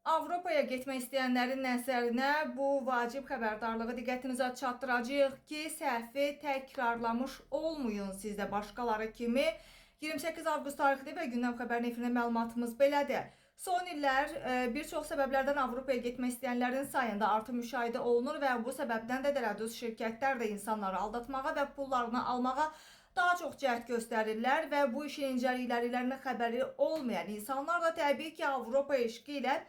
Avropaya getmək istəyənlərin nəzərinə bu vacib xəbərdarlığı diqqətinizə çatdıracağıq ki, səhvi təkrarlamış olmayın siz də başqaları kimi. 28 avqust tarixli və Gündəm xəbərin efirində məlumatımız belədir. Son illər bir çox səbəblərdən Avropaya getmək istəyənlərin sayında artım müşahidə olunur və bu səbəbdən də dələduz şirkətlər də insanları aldatmağa və pullarını almağa daha çox cəhd göstərirlər və bu işin incəliklərindən xəbəri olmayan insanlar da təbii ki, Avropa eşqi ilə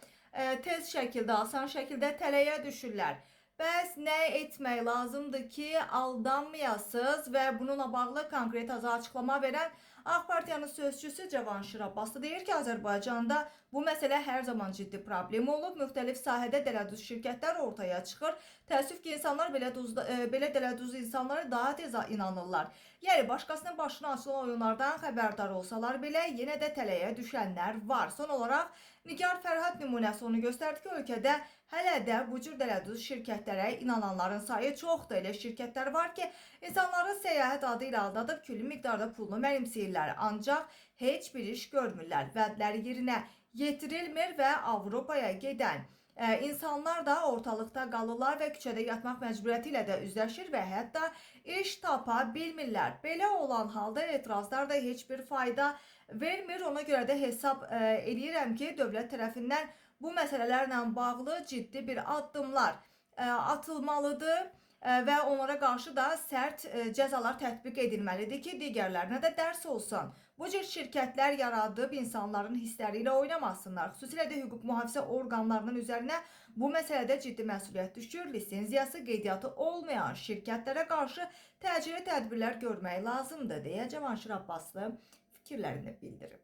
tez şəkildə, asan şəkildə tələyə düşürlər. Bəs nə etmək lazımdır ki, aldanmayasınız və bununla bağlı konkret açıqlama verən AK Partiyanın sözçüsü Cavanşir Abbaslı deyir ki, Azərbaycanda bu məsələ hər zaman ciddi problem olub. Müxtəlif sahədə dələduz şirkətlər ortaya çıxır. Təəssüf ki, insanlar belə dələduz insanlara daha tez inanırlar. Yəni başqasının başına açılan oyunlardan xəbərdar olsalar belə yenə də tələyə düşənlər var. Son olaraq Nigar Fərhad nümunəsi onu göstərdi ki, ölkədə hələ də bu cür dələduz şirkətlərə inananların sayı çoxdur. Elə şirkətlər var ki, insanları səyahət adı ilə aldadıb külli miqdarda pulunu mənimsəyirlər. Ancaq heç bir iş görmürlər. Vədləri yerinə yetirilmir və Avropaya gedən insanlar da ortalıqda qalırlar və küçədə yatmaq məcburiyyəti ilə də üzləşir və hətta iş tapa bilmirlər. Belə olan halda etirazlar da heç bir fayda vermir. Ona görə də hesab eləyirəm ki, dövlət tərəfindən bu məsələlərlə bağlı ciddi bir addımlar atılmalıdır və onlara qarşı da sərt cəzalar tətbiq edilməlidir ki, digərlərinə də dərs olsun. Bu cür şirkətlər yaradıb insanların hissləri ilə oynamasınlar. Xüsusilə də hüquq mühafizə orqanlarının üzərinə bu məsələdə ciddi məsuliyyət düşür. Lisenziyası, qeydiyyatı olmayan şirkətlərə qarşı təcili tədbirlər görmək lazımdır, deyə Cavanşir Abbaslı fikirlərini bildirib.